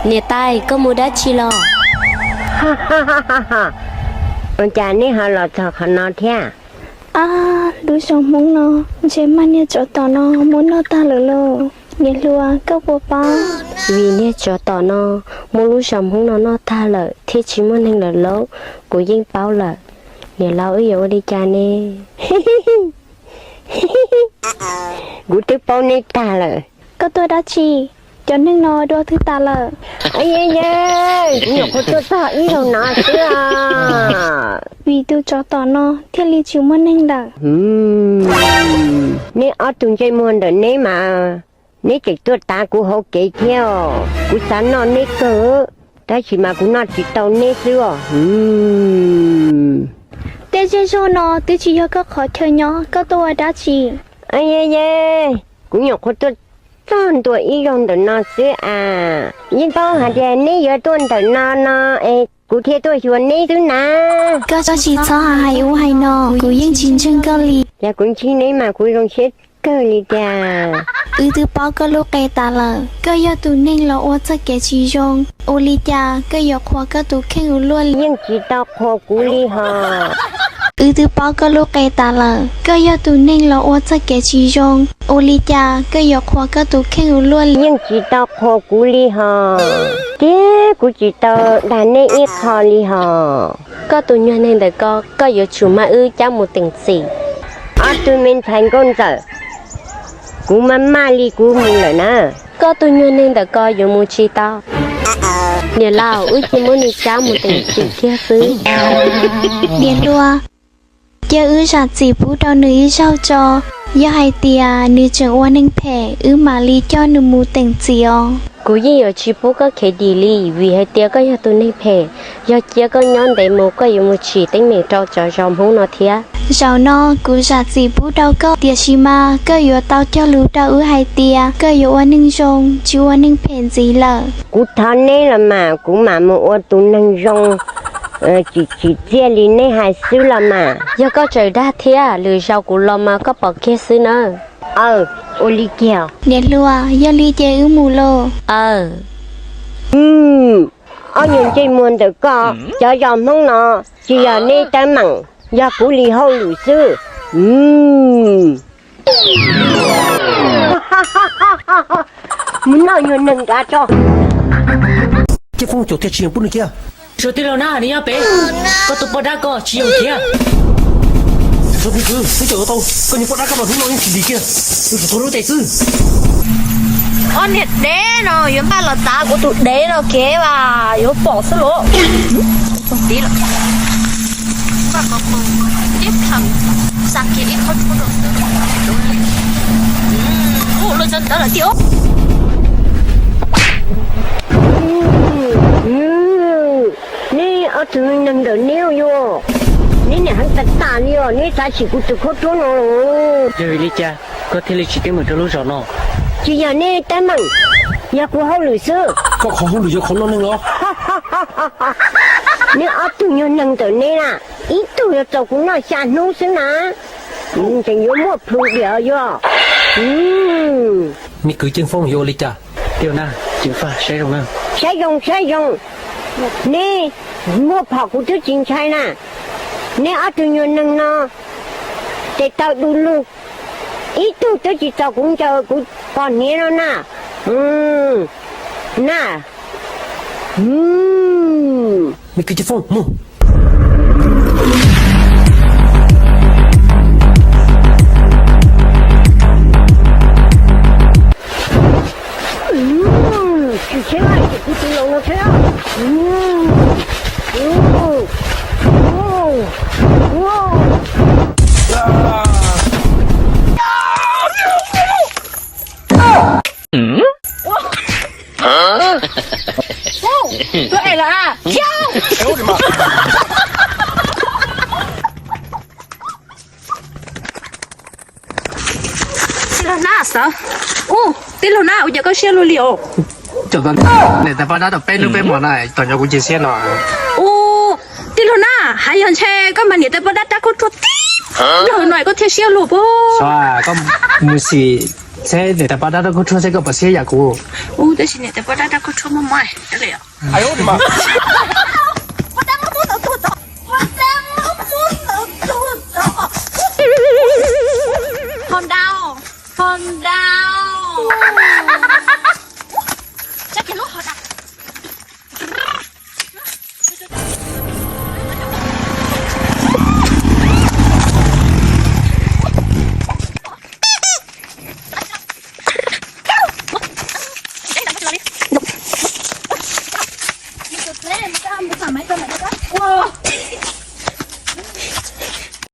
Niam tais, koj mus dab tsi los? Ua cas neb ho los txog qhov no thiab? Ab, lub zos Hmoob no ntshe mag niag tsov tom no muab noj tag lawm lauj. Niam hluas, koj puas paub? Vim niag tsov tom no muab lub zos Hmoob no noj tag lawm thiaj tsis muaj neeg lawm lauj. Kuv yeej paub lawm. Niam laus, wb yuav ua li cas ne? Kuv twb paub neb tag lawm. Koj tuaj dab tsi? Cov neeg no dua twg tas lawm? Kuv nyuam qhuav tuaj txog ib zaug no xwb os. Vim tus tsov tom no thiaj li tsis muaj neeg lawm. Neb ob tug ntsej muag ntawm neb mas, neb tseem tuaj tav kuv hauv kev thiab os. Kuv xav noj neb kawg, tab sis mas kuv noj tsis tau neb xwb os. Tej zej zog no twb tsis yog koj qhov chaw nyob, koj tuaj ua dab tsi? Kuv nyuam qhuav tuaj txog ntua ib zaug ntawm no xwb as. Yeej paub hais tias neb yuav tuaj ntawm no no es kuv thiaj tuaj xyuas neb xwb na. Koj tsis txhob hais ub hais no, kuv yeej tsis ntseeg koj li. Yog kuv ntseeg neb mas kuv zoo siab kawg li tiag. Wb twb paub koj lub qe tas lawm, koj yog tus neeg los ua txoj kev tsis zoo. Ua li cas koj yuav qhuas koj tus kheej ua luaj li? Yeej tsis tau qhuas kuv li hos. Wb twb paub koj lub qe tas lawm, koj yog tus neeg los ua txoj kev tsis zoo. Ua li cas koj yuav qhuas koj tus kheej ua luaj li? Yeej tsis tau qhuas kuv li hos. Tiag, kuv tsis tau dag neb ib qho li hos. Koj tus nyuag neeg ntawm ko, koj yuav tsum mag wb cab mus teem txim. Ob tug me ntxhais nkauj ntxawm, kuv maj maj li kuv mus lawm na. Koj tus nyuag neeg ntawm ko yuav mus tsis tau. Niam laus, wb cia muab nws cab mus teem txim kiag xwb. Niam hluas, cia wb zam txim pub rau nws ib zaug tso. Yog hais tias nws tseem ua neeg phem, wb mam li coj nws mus teem txim os. Kuv yeej yuav tsis pub koj khiav dim li, vim hais tias koj yog tus neeg phem. Yog cia koj nyob ntev mus, koj yuav mus tsim teeb meem rau cov zos Hmoob no thiab. Zaum no kuv zam txim pub rau koj, tiam sis mas koj yuav tau cog lus rau wb hais tias koj yuav ua neeg zoo, tsis ua neeg phem ntxiv lawm. Kuv thov neb los mas, kuv mam mus ua tus neeg zoo, tsis tsim txiaj li neb hais xwb los mas. Yog koj tseem dag thiab, lwm zaus kuv los mas koj pom kiag xwb na. Aw, ua li kiag. Niam hluas, yog li ces wb mus lauj. Aw. Ob nyuag ntsej muag ntawm koj, cov zos Hmoob no tsis yog neb teeb meem, yog kuv li hauj lwm xwb. Mus noj nyuag neeg nrad tso. Ces Foob caum tiag tsis yeem pub nws kiag. Tsuas tij laug Nab nws nyob pem, koj tus poj dab ko tsis yeem khiav. Tsuas tij laug Foob kwv, twb caum tau koj nyuag poj dab ko los hnub no yeej tsis dim kiag, tus tsuas tau lub tes xwb. Ob niag dev no yuav npaj los tav kuv tus dev no kev vas, yuav pom xwb los. Tib lawm. Npaj qhov pau, ib plhaw, xa kiag ib qhov tshuab rau xwb. Ua lawv cov ntawd lawm tiag. Neb ob tug neeg ntawm neb yuav, neb niam heev tas tas li os, neb xav sim kuv tus khaub ruab no los. Yog vim li cas koj thiaj li tsim teeb meem rau lub zos no? Tsis yog neb teeb meem, yog kuv hauj lwm xwb. Koj qhov hauj lwm yog qhov noj neeg los? Neb ob tug nyuag neeg ntawm neb na, ib tug yuav txaus kuv noj xya hnub xwb na. Kuv tseem yuav muaj plhus diam yuav. Me kwv Ceeb Foob yuav ua li cas? Tij laug Nab, Ceev Faj saib zoo na. Saib zoo saib zoo. Neb muaj phom kuv twb tsis ntshai na. Neb ob tug nyuag neeg no tes taw du lug, ib tug twb tsis txaus kuv ncaws kuv pos hniav no na. Na. Me kwv Ceeb Foob, mus. Tsis tsheb, tsis kuv tus laus no tsheb. Tuaj es lawm a. Tij laug Nab xav. Ub, tij laug Nab, ua cas koj siab luaj li os? Niam tais poj dab tau peb hnub peb hmo no tom nco kuv cia siab no. Ub, tij laug Nab, hais yog ntshe koj mas niam tais poj dab rab khaub ruaj tib daws no koj thiaj siab luaj puag. Koj mus xim Seb niam tais poj dab rau koj tshuaj seb koj puas siab yam kuv. Ub, tab sis niam tais poj dab rau koj tshuaj muaj mob. Ho dau, ho dau.